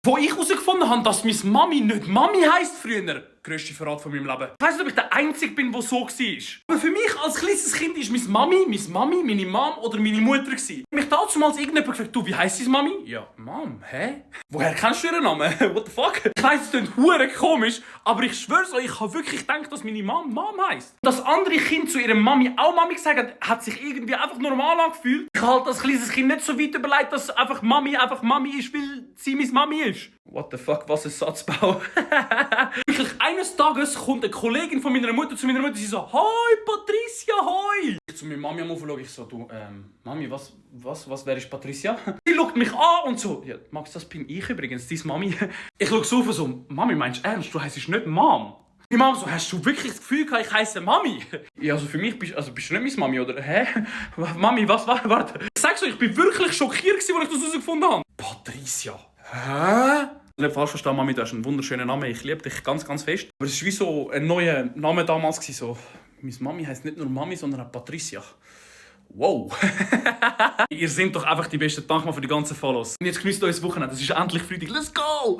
Wo ich herausgefunden habe, dass meine Mami nicht Mami heisst früher. Grösste Verrat von meinem Leben. Ich weiss nicht, ob ich der Einzige bin, der so war. Aber für mich als kleines Kind war meine Mami, meine Mom oder meine Mutter. Mich damals irgendjemand gefragt, du, wie heisst deine Mami? Ja, Mom, hä? Woher kennst du ihren Namen? What the fuck? Ich weiss, es klingt verdammt komisch, aber ich schwör's euch, ich habe wirklich gedacht, dass meine Mom heisst. Dass andere Kinder zu ihrer Mami auch Mami gesagt haben, hat sich irgendwie einfach normal angefühlt. Ich habe halt als kleines Kind nicht so weit überlegt, dass einfach Mami ist, weil sie meine Mami ist. What the fuck, was ein Satzbau. Wirklich, eines Tages kommt eine Kollegin von meiner Mutter zu meiner Mutter und sie so, «Hoi, Patricia, hoi!» Ich zu meiner Mami am Aufschauen, ich so, «Du, Mami, wer ist Patricia?» Sie schaut mich an und so, «Ja, Max, das bin ich übrigens, deine Mami.» Ich schaue so auf und so, «Mami, meinst du ernst? Du heisst nicht Mom?» Die Mama so, «Hast du wirklich das Gefühl gehabt, ich heisse Mami?» Ja, also für mich bist du nicht meine Mami, oder? Hä? Mami, was? Warte. Ich sag's euch, ich bin wirklich schockiert, als ich das herausgefunden habe. Patricia. Hä? Nicht falsch verstehen, Mami, du hast einen wunderschönen Namen. Ich liebe dich ganz, ganz fest. Aber es war wie so ein neuer Name damals. So, meine Mami heisst nicht nur Mami, sondern auch Patricia. Wow. Ihr seid doch einfach die besten. Danke mal für die ganzen Follows. Und jetzt genießt euer Wochenende. Es ist endlich Freitag. Let's go!